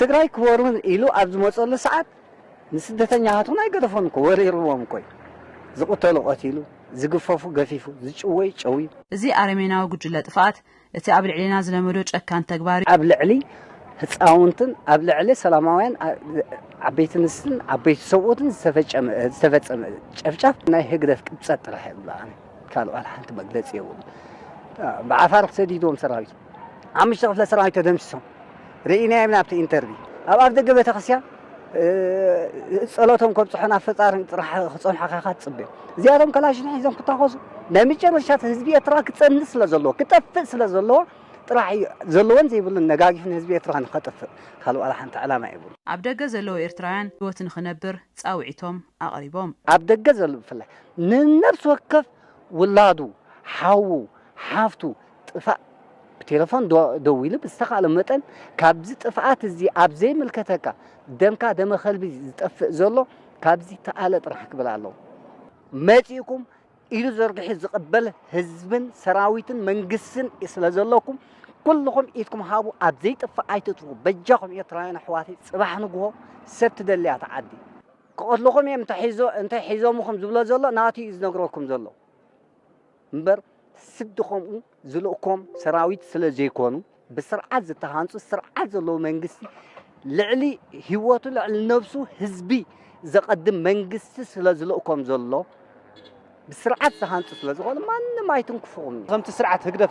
ትግራይ ክወሩን ኢሉ ኣብ ዝመፀሉ ሰዓት ንስደተኛታት እውን ኣይገደፎን እኮ፣ ወሪርዎም እኮ እዩ። ዝቕተሉ ቀቲሉ፣ ዝግፈፉ ገፊፉ፣ ዝጭወዩ ጨውዩ። እዚ ኣረሜናዊ ጉጅለ ጥፍኣት እቲ ኣብ ልዕሌና ዝለመዶ ጨካን ተግባር እዩ። ኣብ ልዕሊ ህፃውንትን ኣብ ልዕሊ ሰላማውያን ዓበይቲ ኣንስትን ዓበይቲ ሰብኡትን ዝተፈፀመ ጨፍጫፍ ናይ ህግደፍ ቅብፀት ጥራሕ እየ ዝብሎ ኣነ። ካልእ ዋላ ሓንቲ መግለፂ የብሉ። ብዓፋር ሰዲድዎም ሰራዊት፣ ሓሙሽተ ክፍለ ሰራዊት ተደምሲሶም ርኢናዮም ኣብቲ ኢንተርቪ። ኣብ ኣፍ ደገ ቤተክርስትያን ጸሎቶም ከብጽሑ ናብ ፈጣሪ ጥራሕ ክጸንሑ ኢኻ ትጽበ። እዚኣቶም ከላሽን ሒዞም ክታኾሱ ናይ መጨረሻ ህዝቢ ኤርትራ ክጸንት ስለ ዘለዎ ክጠፍእ ስለ ዘለዎ ጥራሕ እዩ ዘለዎን ዘይብሉን ነጋጊፍ ንህዝቢ ኤርትራ ንኸጥፍእ ካልእ ዋላ ሓንቲ ዕላማ የብሉ። ኣብ ደገ ዘለዉ ኤርትራውያን ህይወት ንኽነብር ጻውዒቶም ኣቕሪቦም። ኣብ ደገ ዘለዉ ብፍላይ ንነፍሲ ወከፍ ውላዱ ሓዉ ሓፍቱ ጥፋእ ብቴሌፎን ደዊሉ ብዝተኻእለ መጠን ካብዚ ጥፍኣት እዚ ኣብ ዘይምልከተካ ደምካ ደመ ከልቢ ዝጠፍእ ዘሎ ካብዚ ተኣለ ጥራሕ ክብል ኣለዎ። መፂእኩም ኢዱ ዘርግሒ ዝቕበል ህዝብን ሰራዊትን መንግስትን ስለ ዘለኩም ኩልኹም ኢድኩም ሃቡ፣ ኣብ ዘይጥፍእ ኣይትጥፉ። በጃኹም ኤርትራውያን ኣሕዋተይ፣ ፅባሕ ንግሆ ሰብ ትደልያ እታ ዓዲ። ክቐትልኹም እዮም እንተ ሒዞምኹም ዝብሎ ዘሎ ናቱ እዩ ዝነግረኩም ዘሎ እምበር ስዲ ከምኡ ዝልእኮም ሰራዊት ስለ ዘይኮኑ ብስርዓት ዝተሃንፁ ስርዓት ዘለዎ መንግስቲ ልዕሊ ህይወቱ ልዕሊ ነብሱ ህዝቢ ዘቐድም መንግስቲ ስለ ዝልእኮም ዘሎ ብስርዓት ዝሃንፁ ስለ ዝኾኑ ማንም ኣይትንክፍኹም። ከምቲ ስርዓት ህግደፍ